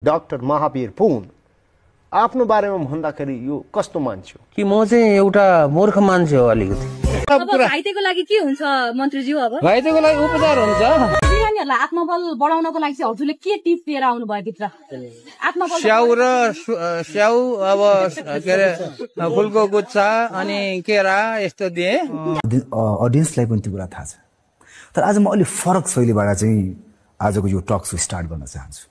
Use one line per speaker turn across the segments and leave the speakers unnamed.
Doctor Mahavir पुन आफ्नो बारेमा भन्दाखेरि यो कस्तो मान्छे हो
कि म चाहिँ एउटा मूर्ख मान्छे हो अलिकति।
अब घाइतेको लागि के हुन्छ मन्त्रीज्यू? अब
घाइतेको लागि उपचार हुन्छ।
बिरामीहरूलाई आत्मबल बढाउनको लागि चाहिँ हजुरले के टिप्स दिएर आउनु भयो भित्र? आत्मबल
स्याउ अब के अरे फुलको गुच्छा अनि केरा यस्तो दिए।
अडियन्सलाई पनि त्यो कुरा थाहा छ, तर आज म अलि फरक शैलीबाट चाहिँ आजको यो टक सो स्टार्ट गर्न चाहन्छु।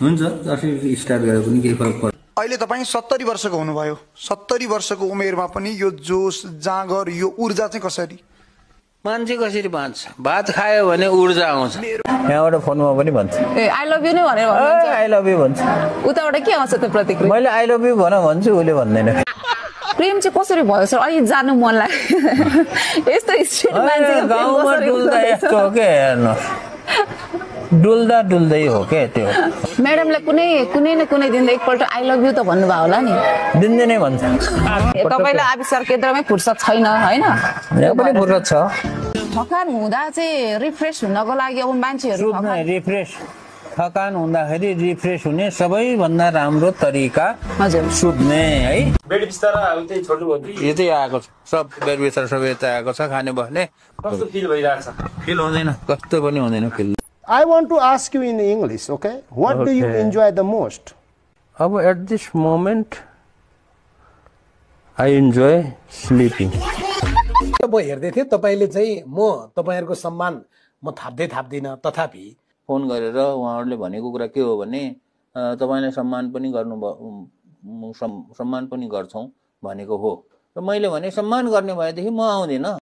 हुन्छ, जसरी स्टार्ट गरे पनि केही फरक पर्दैन।
अहिले तपाईँ 70 वर्षको हुनुभयो। 70 वर्षको उमेरमा पनि यो जोस जाँगर यो ऊर्जा चाहिँ कसरी?
मान्छे कसरी बाँच्छ? भात खायो भने ऊर्जा आउँछ। यहाँबाट फोनमा पनि भन्छ
ए आई लभ यु नै भनेर भन्नुहुन्छ।
आई लभ यु भन्छ।
उताबाट के आउँछ त्यो प्रतिक्रिया?
मैले आई लभ यु भन्छु, उसले भन्दैन।
प्रेम चाहिँ कसरी भयो सर? अहिले जानु मन लाग्यो। यस्तो स्ट्रिट मान्छे
गाउँमा डुल्दा यस्तो हो के, हेर्नु डुल्दा डुल्दै हो के त्यो।
म्याडमलाई कुनै न कुनै दिन एकपल्ट आई लभ यु त भन्नुभयो होला नि?
दिनदिनै भन्छ।
तपाईँलाई आविष्कार केन्द्रमै फुर्सद छैन होइन?
यहाँ पनि फुर्सद छ।
थकान हुँदा चाहिँ रिफ्रेस हुनको लागि अब मान्छेहरू
थकान हुँदाखेरि रिफ्रेस हुने सबैभन्दा राम्रो तरिका
हजुर
सुत्ने है।
बेड बिस्तारा उतै छोड्नु भयो कि
यतै आएको छ, सब बेड बिस्तारा सबै यतै आएको छ। खाने बस्ने
कस्तो फिल भइरहेछ?
फिल हुँदैन, कस्तो पनि हुँदैन feel.
I want to ask you in English, okay? What do you enjoy the most?
अब at this moment I enjoy sleeping.
म हेर्दै थिएँ तपाईँले चाहिँ म तपाईँहरूको सम्मान म थाप्दिनँ, तथापि
फोन गरेर उहाँहरूले भनेको कुरा के हो भने तपाईँलाई सम्मान पनि गर्छौँ भनेको हो। र मैले भने सम्मान गर्ने भएदेखि म आउँदिनँ।